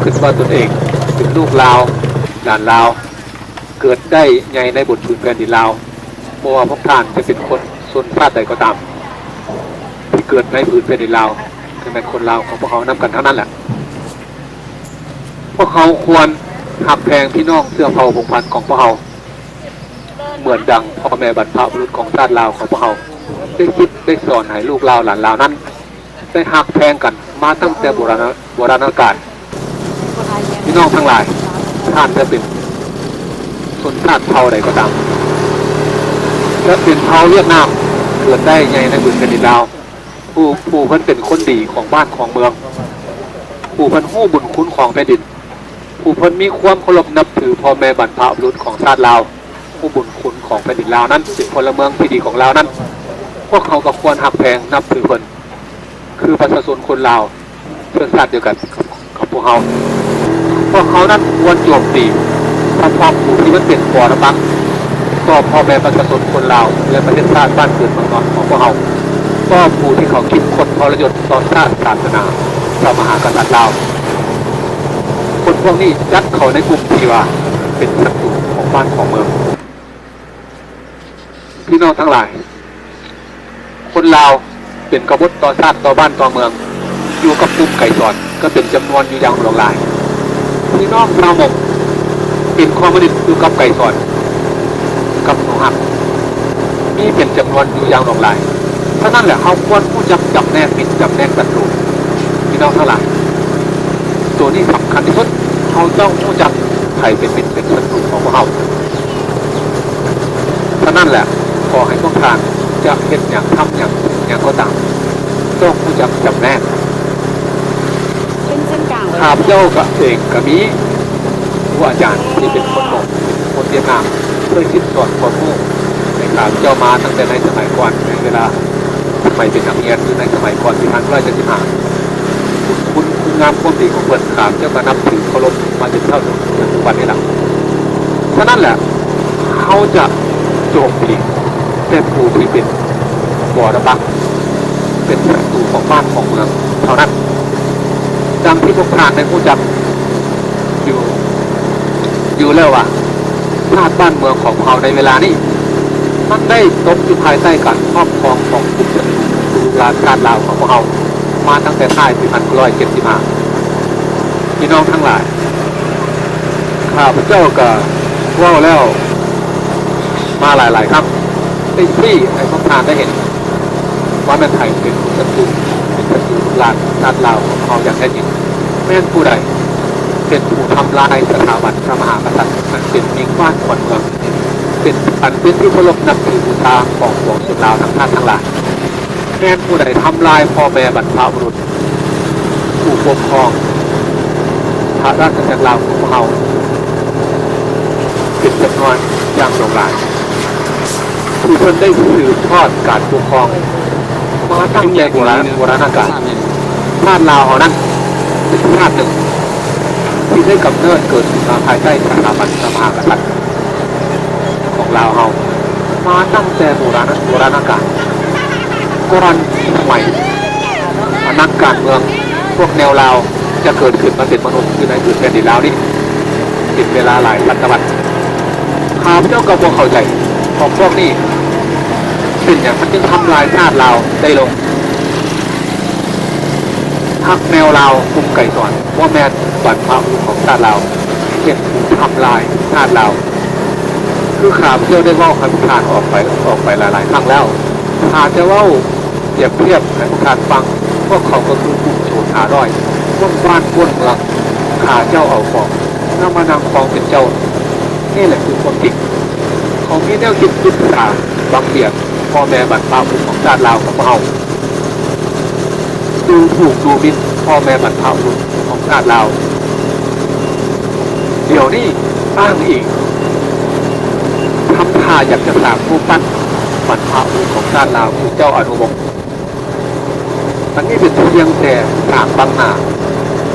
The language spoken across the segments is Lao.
ເປັນວ່າຕົນເອງເປັນລູກລາວ, ຫຼານລາວ, ເກີດໄດ້ໃຫຍ່ໃນບົນພື້ນແຜ່ນດິນລາວ, ບໍ່ວ່າພວກທ່ານຈະເປັນຄົນຊົນຊາດໃດກໍຕາມ ທີ່ເກີດໃນພື້ນແຜ່ນດິນລາວ, ກໍແມ່ນຄົນລາວຂອງພວກເຮົານຳກັນທັງນັ້ນແຫຼະ. ພວກເຮົາຄວນຮັກແພງພີ່ນ້ອງເຊື້ອເຜົ່າພົງພັນຂອງພວກເຮົາ ເໝືອນດັ່ງພໍ່ແມ່ບັນພະບຸລຸດຂອງຊາດລາວຂອງພວກເຮົາ ໄດ້ຄິດໄດ້ສອນໃຫ້ລູກລາວຫຼານລາວນັ້ນ ໄດ້ຮັກແພງກັນມາຕັ້ງແຕ່ໂບລານ ໂບລານການ. ພີ່ນ້ອງທັງຫຼາຍ, ທ່ານຈະເປັນຊົນຊາດເຜົ່າໃດກໍຕາມ, ຈະເປັນເຜົ່າຫວຽດນາມ ເກີດໄດ້ໃຫຍ່ໃນພື້ນແຜ່ນດິນລາວ, ຜູ້ ຜູ້ເພິ່ນເປັນຄົນດີຂອງບ້ານຂອງເມືອງ, ຜູ້ເພິ່ນຮູ້ບຸນຄຸນຂອງແຜ່ນດິນ, ຜູ້ເພິ່ນມີຄວາມເຄົາລົບນັບຖືພໍ່ແມ່ບັນພະບຸລຸດຂອງຊາດລາວ, ຜູ້ບຸນຄຸນຂອງແຜ່ນດິນລາວນັ້ນ ເປັນພົນລະເມືອງທີ່ດີຂອງລາວນັ້ນ, ພວກເຮົາກໍຄວນຮັກແພງນັບຖືເພິ່ນ ຄືປະຊາຊົນຄົນລາວ ເຊື້ອຊາດດຽວກັນກັບພວກເຮົາ. ພວກເຮົານັ້ນຄວນໂຈມຕີສະເພາະຜູ້ທີ່ມັນເປັນປໍລະປັກຕໍ່ພໍ່ແມ່ປະຊາຊົນຄົນລາວ ແລະ ປະເທດຊາດບ້ານເກີດເມືອງນອນຂອງພວກເຮົາ, ຕໍ່ຜູ້ທີ່ເຂົາຄິດຄົ້ນທໍລະຍົດຕໍ່ຊາດ, ສາສະໜາ, ພະມະຫາກະສັດລາວ. ຄົນພວກນີ້ຈັດເຂົ້າໃນກຸ່ມທີ່ວ່າເປັນສັດຕູຂອງບ້ານຂອງເມືອງ. ພີ່ນ້ອງທັງຫຼາຍ, ຄົນລາວເປັນກະບົດຕໍ່ຊາດ, ຕໍ່ບ້ານ, ຕໍ່ເມືອງ, ຢູ່ກັບກຸ່ມໄກສອນ ກໍເປັນຈຳນວນຢູ່ຢ່າງຫຼວງຫຼາຍ. ພີ່ນ້ອງຊາວມົ້ງເປັນຄອມມູນິດຢູ່ກັບໄກສອນ, ກັບໜູຮັກ, ມີເປັນຈຳນວນຢູ່ຢ່າງຫຼວງຫຼາຍ. ສະນັ້ນແຫຼະ, ເຮົາຄວນຮູ້ຈັກຈຳແນກມິດ, ຈຳແນກສັດຕູ. ພີ່ນ້ອງທັງຫຼາຍ, ໂຕນີ້ສຳຄັນທີ່ສຸດ, ເຮົາຕ້ອງຮູ້ຈັກໃຜເປັນມິດເປັນສັດຕູຂອງພວກເຮົາ. ສະນັ້ນແຫຼະ, ຂໍໃຫ້ພວກທ່ານຈະເຮັດຫຍັງ, ທຳຫຍັງ, ຫຍັງກໍຕາມ, ຕ້ອງຮູ້ຈັກຈຳແນກ. ເປັນເສັ້ນກາງເລີຍ. ຂ້າພະເຈົ້າກະເອງກະມີຄູອາຈານທີ່ເປັນຄົນມົ້ງ, ເປັນຄົນຫວຽດນາມ, ເຄີຍສິດສອນຄວາມຮູ້ໃຫ້ຂ້າພະເຈົ້າມາຕັ້ງແຕ່ໃນສະໄໝກ່ອນ, ໃນເວລາສະໄໝເປັນນັກຮຽນ ຫຼື ໃນສະໄໝກ່ອນປີພັນເກົ້າຮ້ອຍເຈັດສິບຫ້າ. ຄຸນ ຄຸນງາມຄວາມດີຂອງເພິ່ນ ຂ້າພະເຈົ້າກະນັບຖືເຄົາລົບມາຈົນເທົ່າຈົນປັດຈຸບັນນີ້ລະ. ສະນັ້ນແຫຼະ, ເຮົາຈະໂຈມຕີແຕ່ຜູ້ທີ່ເປັນປໍລະປັກ, ເປັນສັດຕູຂອງບ້ານຂອງເມືອງເທົ່ານັ້ນ. ດັ່ງທີ່ພວກທ່ານໄດ້ຮູ້ຈັກຢູ່ ຢູ່ແລ້ວວ່າ ຊາດບ້ານເມືອງຂອງເຮົາໃນເວລານີ້ ມັນໄດ້ຕົກຢູ່ພາຍໃຕ້ການຄອບຄອງຂອງກຸ່ມສັດຕູລູກຫຼານຊາດລາວຂອງພວກເຮົາ ມາຕັ້ງແຕ່ທ້າຍປີພັນເກົ້າຮ້ອຍເຈັດສິບຫ້າ. ພີ່ນ້ອງທັງຫຼາຍ, ຂ້າພະເຈົ້າກະເວົ້າແລ້ວມາຫຼາຍໆຄັ້ງ, ໄດ້ຊີ້ໃຫ້ພວກທ່ານໄດ້ເຫັນວ່າແມ່ນໃຜເປັນສັດຕູ, ເປັນສັດຕູລູກຫຼານຊາດລາວຂອງເຮົາຢ່າງແທ້ຈິງ. ແມ່ນຜູ້ໃດເປັນຜູ້ທຳລາຍສະຖາບັນພະມະຫາກະສັດ ອັນເປັນມິ່ງບ້ານຂວັນເມືອງ, ເປັນ ອັນເປັນທີ່ເຄົາລົບນັບຖືບູຊາຂອງປວງຊົນລາວທັງທ່ານທັງຫຼາຍ? ແມ່ນຜູ້ໃດທຳລາຍພໍ່ແມ່ບັນພະບຸລຸດ ຜູ້ປົກຄອງພະລາຊະຈັກລາວຂອງພວກເຮົາ ເປັນຈຳນວນຢ່າງຫຼວງຫຼາຍ ທີ່ເພິ່ນໄດ້ສືບທອດການປົກຄອງມາຕັ້ງແຕ່ໂບລານ ໂບລານການ. ຊາດລາວເຮົານັ້ນເປັນຊາດໜຶ່ງທີ່ໄດ້ກຳເນີດເກີດຂຶ້ນມາພາຍໃຕ້ສະຖາບັນພະມະຫາກະສັດ ຂອງລາວເຮົາມາຕັ້ງແຕ່ໂບລານ ໂບລານການ. ກ່ອນສະໄໝອານາການເມືອງພວກແນວລາວຈະເກີດຂຶ້ນມາເປັນມະນຸດຢູ່ໃນພື້ນແຜ່ນດິນລາວນີ້ ເປັນເວລາຫຼາຍສັດຕະວັດ. ຂ້າພະເຈົ້າກໍບໍ່ເຂົ້າໃຈ ຂອງພວກນີ້ ເປັນຫຍັງມັນຈຶ່ງທຳລາຍຊາດລາວໄດ້ລົງ. ພັກແນວລາວກຸ່ມໄກສອນ ບໍ່ແມ່ນບັນພະບຸລຸດຂອງຊາດລາວ ເປັນຜູ້ທຳລາຍຊາດລາວ. ຄືຂ້າພະເຈົ້າໄດ້ເວົ້າໃຫ້ພວກທ່ານອອກໄປ ອອກໄປຫຼາຍໆຄັ້ງແລ້ວ, ຖ້າຈະເວົ້າປຽບທຽບໃຫ້ພວກທ່ານຟັງ, ພວກເຂົາກໍຄືກຸ່ມໂຈນຫ້າຮ້ອຍ ປຸ້ນບ້ານປຸ້ນເມືອງ, ຂ້າເຈົ້າເອົາຂອງ ນຳມານັ່ງຄອງເປັນເຈົ້າ. ນີ້ແຫຼະຄືຄວາມຈິງ. ເຂົາມີແນວຄິດອິດສາບັງບຽດພໍ່ແມ່ບັນພະບຸລຸດຂອງຊາດລາວຂອງພວກເຮົາ, ດູຖູກດູໝິ່ນພໍ່ແມ່ບັນພະບຸລຸດຂອງຊາດລາວ. ດຽວນີ້ອ້າງອີງ ທຳທ່າຢາກຈະສ້າງຮູບປັ້ນບັນພະບຸລຸດຂອງຊາດລາວ ຄືເຈົ້າອະນຸວົງ. ອັນນີ້ເປັນພຽງແຕ່ສາງບັງໜ້າ,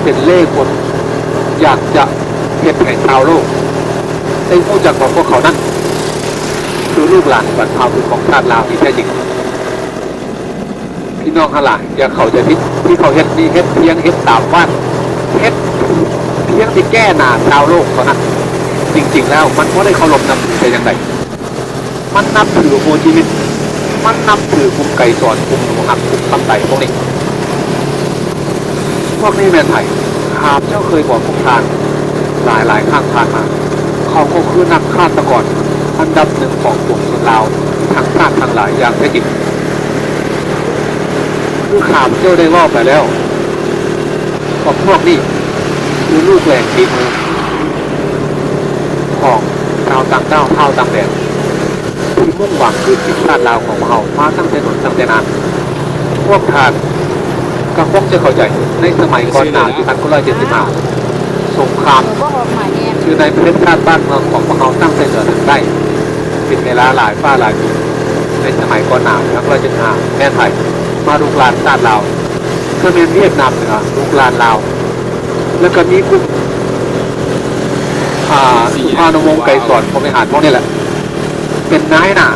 ເປັນເລ່ກົນ, ຢາກຈະເຮັດໃຫ້ຊາວໂລກໄດ້ຮູ້ຈັກວ່າພວກເຂົານັ້ນຄືລູກຫຼານບັນພະບຸລຸດຂອງຊາດລາວທີ່ແທ້ຈິງ. ພີ່ນ້ອງທັງຫຼາຍ ຢ່າເຂົ້າໃຈຜິດ, ທີ່ເຂົາເຮັດນີ້ ເຮັດພຽງເຮັດຕາມວາດ, ເຮັດ ທີ່ແກ້ໜ້າຊາວໂລກເທົ່ານັ້ນ. ຈິງໆແລ້ວມັນບໍ່ໄດ້ເຄົາລົບນັບຖືແຕ່ຢ່າງໃດ. ມັນນັບຖືໂຮຈິມິນ, ມັນນັບຖືກຸ່ມໄກສອນ, ກຸ່ມໜູຮັກ, ກຸ່ມຄຳໄຕພວກນີ້. ພວກນີ້ແມ່ນໃຜ? ຂ້າພະເຈົ້າເຄີຍບອກພວກທ່ານຫຼາຍໆຄັ້ງຜ່ານມາ, ເຂົາກໍຄືນັກຄາດຕະກອນອັນດັບໜຶ່ງຂອງປວງຊົນລາວທັງຊາດທັງຫຼາຍຢ່າງແທ້ຈິງ. ຄືຂ້າພະເຈົ້າໄດ້ເວົ້າໄປແລ້ວ, ພວກພວກນີ້ຄືລູກແຫຼງຝີມືຂອງຊາວຕ່າງດ້າວທ້າວຕ່າງແດນ ທີ່ມຸ່ງຫວັງກືນກິນຊາດລາວຂອງພວກເຮົາມາຕັ້ງແຕ່ດົນຕັ້ງແຕ່ນານ. ພວກທ່ານກໍຄົງຈະເຂົ້າໃຈ, ໃນສະໄໝກ່ອນໜ້າປີພັນເກົ້າຮ້ອຍເຈັດສິບຫ້າ ສົງຄາມຢູ່ໃນປະເທດຊາດບ້ານເມືອງຂອງພວກເຮົາຕັ້ງແຕ່ເໜືອເຖິງໃຕ້ ເປັນເວລາຫຼາຍຟ້າຫຼາຍປີ. ໃນສະໄໝກ່ອນໜ້າປີພັນເກົ້າຮ້ອຍເຈັດສິບຫ້າ ແມ່ນໃຜມາລຸກລານຊາດລາວ? ກໍແມ່ນຫວຽດນາມເໜືອລຸກລານລາວ. ແລ້ວກໍມີກຸ່ມ ອ່າ ສຸພານຸວົງໄກສອນ ພົມວິຫານພວກນີ້ແຫຼະ ເປັນນາຍໜ້າ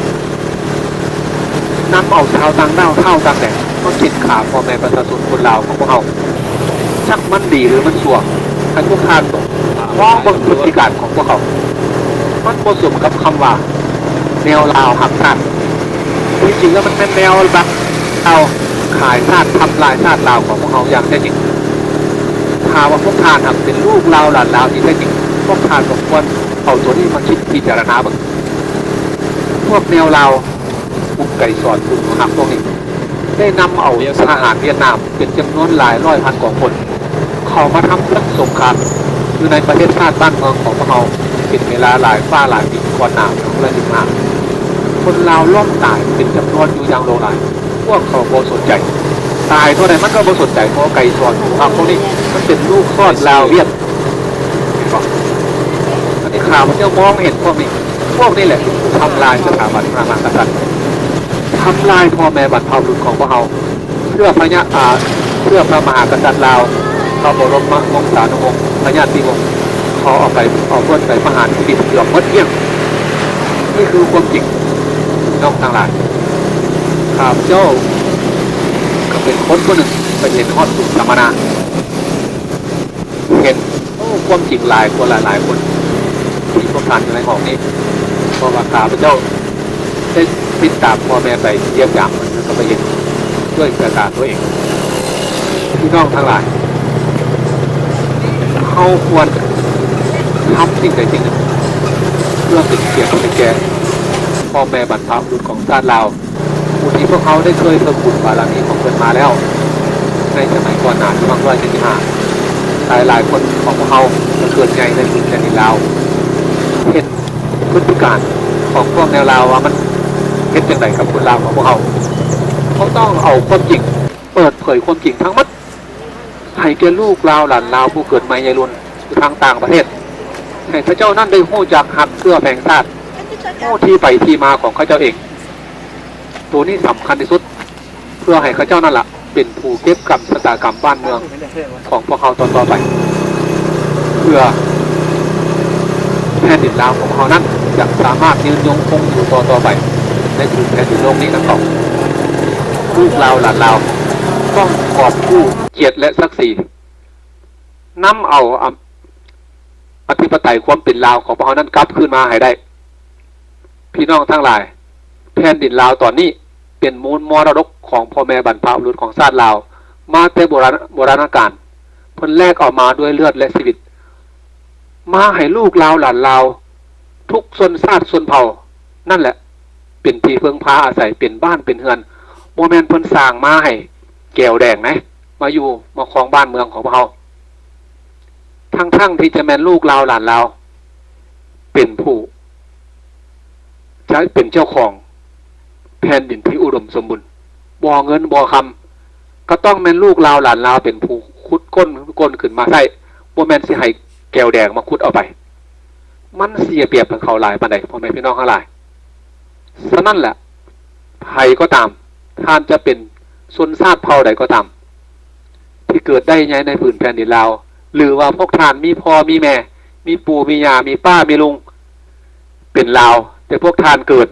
ນຳເອົາຊາວຕ່າງດ້າວທ້າວຕ່າງແດນມາເຂັດຂ້າພໍ່ແມ່ປະຊາຊົນຄົນລາວຂອງພວກເຮົາ. ຈັກມັນດີຫຼືມັນຊົ່ວ, ຄັນພວກທ່ານມອງເບິ່ງພຶດຕິການຂອງພວກເຂົາ, ມັນບໍ່ສົມກັບຄຳວ່າແນວລາວຮັກຊາດ. ທີ່ຈິງແລ້ວມັນແມ່ນແນວລາວຂາຍຊາດ, ທຳລາຍຊາດລາວຂອງພວກເຮົາຢ່າງແທ້ຈິງ. ຖ້າວ່າພວກທ່ານຫາກເປັນລູກລາວຫຼານລາວທີ່ແທ້ຈິງ, ພວກທ່ານກໍຄວນເອົາໂຕນີ້ມາຄິດພິຈາລະນາເບິ່ງ. ພວກແນວລາວ ກຸ່ມໄກສອນ ກຸ່ມໜູຮັກພວກນີ້ ໄດ້ນຳເອົາທະຫານຫວຽດນາມເປັນຈຳນວນຫຼາຍຮ້ອຍພັນກອງພົນ ເຂົ້າມາທຳເຄື່ອງສົງຄາມຢູ່ໃນປະເທດຊາດບ້ານເມືອງຂອງພວກເຮົາ ເປັນເວລາຫຼາຍຟ້າຫຼາຍປີກ່ອນໜ້າປີສອງພັນສິບຫ້າ. ຄົນລາວລ້ມຕາຍເປັນຈຳນວນຢູ່ຢ່າງຫຼວງຫຼາຍ, ພວກເຂົາບໍ່ສົນໃຈ, ຕາຍເທົ່າໃດມັນກໍບໍ່ສົນໃຈ, ເພາະວ່າໄກສອນໜູຮັກພວກນີ້ ມັນເປັນລູກຊອດລາວຫວຽດ. ເຫັນບໍ່? ອັນນີ້ຂ້າພະເຈົ້າມອງເຫັນພວກນີ້, ພວກນີ້ແຫຼະເປັນຜູ້ທຳລາຍສະຖາບັນພະມະຫາກະສັດ, ທຳລາຍພໍ່ແມ່ບັນພະບຸລຸດຂອງພວກເຮົາ ເພື່ອພະຍາ ອາ ເພື່ອພະມະຫາກະສັດລາວ ພະບໍລົມມະວົງສານຸວົງ ພະຍາດຕິວົງ ເຂົາເອົາໄປ ເອົາເພິ່ນໄປປະຫານຊີວິດເກືອບໝົດກ້ຽງ. ນີ້ຄືຄວາມຈິງ ພີ່ນ້ອງທັງຫຼາຍ. ຂ້າພະເຈົ້າກໍເປັນຄົນຜູ້ໜຶ່ງໄປເຫັນຮອດສູນສຳມະນາ ເຫັນ ໂອ້ ຄວາມຈິງຫຼາຍກວ່າຫຼາຍໆຄົນທີ່ພວກທ່ານຢູ່ໃນຫ້ອງນີ້, ເພາະວ່າຂ້າພະເຈົ້າໄດ້ຕິດຕາມພໍ່ແມ່ໄປຢ້ຽມຢາມເພິ່ນ ແລ້ວກໍໄປເຫັນດ້ວຍສາຍຕາຕົວເອງ. ພີ່ນ້ອງທັງຫຼາຍ, ເຮົາຄວນທຳສິ່ງໃດສິ່ງໜຶ່ງ ເພື່ອເປັນກຽດໃຫ້ແກ່ພໍ່ແມ່ບັນພະບຸລຸດຂອງຊາດລາວ. ຜູ້ທີ່ພວກເຮົາໄດ້ເຄີຍເຖິງບຸນບາລະມີຂອງເພິ່ນມາແລ້ວ ໃນສະໄໝກ່ອນໜ້າທີ່ວ່າງໄວ້ໃນທີ່ຫາ ຫຼາຍໆຄົນຂອງພວກເຮົາກະເກີດໃຫຍ່ໃນພື້ນແຜ່ນດິນລາວ ເຫັນພຶດຕິການຂອງພວກແນວລາວວ່າມັນເຮັດຈັ່ງໃດກັບຄົນລາວຂອງພວກເຮົາ. ເຮົາຕ້ອງເອົາຄວາມຈິງ ເປີດເຜີຍຄວາມຈິງທັງໝົດ ໃຫ້ແກ່ລູກລາວຫຼານລາວຜູ້ເກີດໃໝ່ໃຫຍ່ລຸນຢູ່ທາງຕ່າງປະເທດ ໃຫ້ເຂົາເຈົ້ານັ້ນໄດ້ຮູ້ຈັກຮັກເຊື້ອແພງຊາດ ຮູ້ທີ່ໄປທີ່ມາຂອງເຂົາເຈົ້າເອງ. ໂຕນີ້ສຳຄັນທີ່ສຸດ ເພື່ອໃຫ້ເຂົາເຈົ້ານັ້ນລະເປັນຜູ້ເກັບກຳຊະຕາກຳບ້ານເມືອງຂອງພວກເຮົາຕໍ່ໆໄປ ເພື່ອແຜ່ນດິນລາວຂອງເຮົານັ້ນຈະສາມາດຍືນຍົງຄົງຢູ່ຕໍ່ໆໄປໃນພື້ນແຜ່ນດິນໂລກນີ້ນຳເຂົາ. ລູກລາວຫຼານລາວຕ້ອງກອບກູ້ກຽດ ແລະ ສັກສີ ນຳເອົາອຳ ອະທິປະໄຕຄວາມເປັນລາວຂອງພວກເຮົານັ້ນກັບຄືນມາໃຫ້ໄດ້. ພີ່ນ້ອງທັງຫຼາຍ, ແຜ່ນດິນລາວຕອນນີ້ເປັນມູນມໍລະດົກຂອງພໍ່ແມ່ບັນພະບຸລຸດຂອງຊາດລາວ ມາແຕ່ໂບລານ ໂບລານະການ. ເພິ່ນແລກເອົາມາດ້ວຍເລືອດ ແລະ ຊີວິດ, ມາໃຫ້ລູກລາວຫຼານລາວ ທຸກຊົນຊາດຊົນເຜົ່ານັ້ນແຫຼະ ເປັນທີ່ເພິ່ງພາອາໄສ, ເປັນບ້ານເປັນເຮືອນ. ບໍ່ແມ່ນເພິ່ນສ້າງມາໃຫ້ແກວແດງນະ ມາຢູ່ມາຄອງບ້ານເມືອງຂອງພວກເຮົາ. ທັງໆທີ່ຈະແມ່ນລູກລາວຫຼານລາວ ເປັນຜູ້ ຈະເປັນເຈົ້າຂອງແຜ່ນດິນທີ່ອຸດົມສົມບູນ, ບໍ່ເງິນບໍ່ຄຳ ກໍຕ້ອງແມ່ນລູກລາວຫຼານລາວເປັນຜູ້ຂຸດຄົ້ນຄົ້ນຂຶ້ນມາໃຊ້, ບໍ່ແມ່ນຊິໃຫ້ແກວແດງມາຂຸດເອົາໄປ. ມັນເສຍປຽບໃຫ້ເຂົາຫຼາຍປານໃດ ພໍ່ແມ່ພີ່ນ້ອງທັງຫຼາຍ. ສະນັ້ນແຫຼະ ໃຜກໍຕາມ, ທ່ານຈະເປັນຊົນຊາດເຜົ່າໃດກໍຕາມ ທີ່ເກີດໄດ້ໃຫຍ່ໃນຜືນແຜ່ນດິນລາວ ຫຼືວ່າພວກທ່ານມີພໍ່ມີແມ່, ມີປູ່ມີຍ່າ, ມີປ້າມີລຸງເປັນລາວ, ແຕ່ພວກທ່ານເກີດ